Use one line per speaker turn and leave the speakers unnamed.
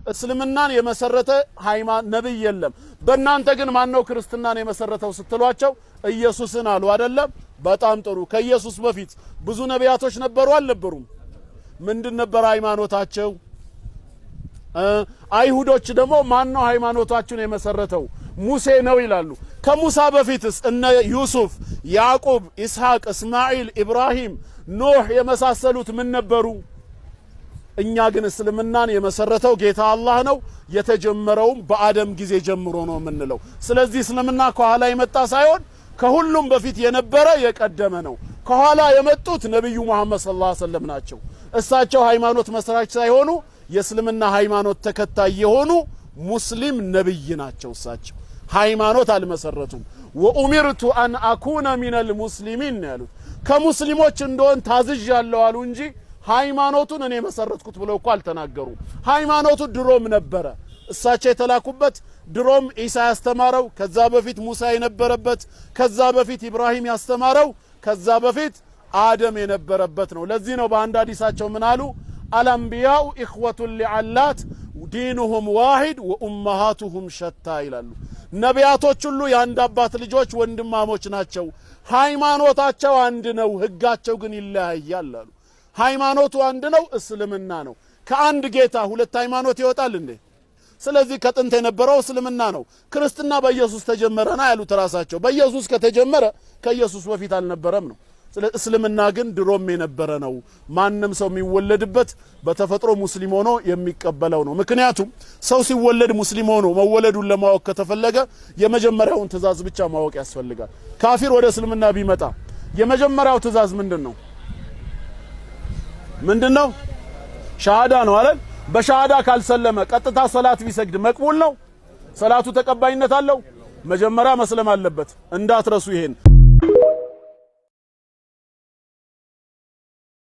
እስልምናን የመሰረተ ነብይ የለም። በእናንተ ግን ማን ነው ክርስትናን የመሰረተው ስትሏቸው ኢየሱስን አሉ አይደለም? በጣም ጥሩ። ከኢየሱስ በፊት ብዙ ነቢያቶች ነበሩ አልነበሩም? ምንድን ነበር ሃይማኖታቸው? አይሁዶች ደግሞ ማን ነው ሃይማኖታችሁን የመሰረተው? ሙሴ ነው ይላሉ። ከሙሳ በፊትስ እነ ዩሱፍ፣ ያዕቁብ፣ ኢስሐቅ፣ እስማዒል፣ ኢብራሂም፣ ኖህ የመሳሰሉት ምን ነበሩ? እኛ ግን እስልምናን የመሰረተው ጌታ አላህ ነው። የተጀመረውም በአደም ጊዜ ጀምሮ ነው የምንለው። ስለዚህ እስልምና ከኋላ የመጣ ሳይሆን ከሁሉም በፊት የነበረ የቀደመ ነው። ከኋላ የመጡት ነቢዩ መሐመድ صلى الله عليه وسلم ናቸው። እሳቸው ሃይማኖት መስራች ሳይሆኑ የእስልምና ሃይማኖት ተከታይ የሆኑ ሙስሊም ነብይ ናቸው። እሳቸው ሃይማኖት አልመሰረቱም። وأمرت أن أكون من المسلمين ነው ያሉት። ከሙስሊሞች እንድሆን ታዝዣለሁ አሉ እንጂ ሃይማኖቱን እኔ መሰረትኩት ብለው እኮ አልተናገሩም። ሃይማኖቱ ድሮም ነበረ። እሳቸው የተላኩበት ድሮም ኢሳ ያስተማረው፣ ከዛ በፊት ሙሳ የነበረበት፣ ከዛ በፊት ኢብራሂም ያስተማረው፣ ከዛ በፊት አደም የነበረበት ነው። ለዚህ ነው በአንድ ሐዲሳቸው ምን አሉ? الأنبياء إخوة لعلات دينهم واحد وأمهاتهم شتى ይላሉ። ነቢያቶች ሁሉ የአንድ አባት ልጆች ወንድማሞች ናቸው። ሃይማኖታቸው አንድ ነው፣ ህጋቸው ግን ይለያያል አሉ። ሃይማኖቱ አንድ ነው፣ እስልምና ነው። ከአንድ ጌታ ሁለት ሃይማኖት ይወጣል እንዴ? ስለዚህ ከጥንት የነበረው እስልምና ነው። ክርስትና በኢየሱስ ተጀመረና ያሉት ራሳቸው። በኢየሱስ ከተጀመረ ከኢየሱስ በፊት አልነበረም ነው። እስልምና ግን ድሮም የነበረ ነው። ማንም ሰው የሚወለድበት በተፈጥሮ ሙስሊም ሆኖ የሚቀበለው ነው። ምክንያቱም ሰው ሲወለድ ሙስሊም ሆኖ መወለዱን ለማወቅ ከተፈለገ የመጀመሪያውን ትእዛዝ ብቻ ማወቅ ያስፈልጋል። ካፊር ወደ እስልምና ቢመጣ የመጀመሪያው ትእዛዝ ምንድን ነው? ምንድን ነው? ሻሃዳ ነው አይደል? በሻሃዳ ካልሰለመ ቀጥታ ሰላት ቢሰግድ መቅቡል ነው? ሰላቱ ተቀባይነት አለው? መጀመሪያ መስለም አለበት። እንዳትረሱ ይሄን።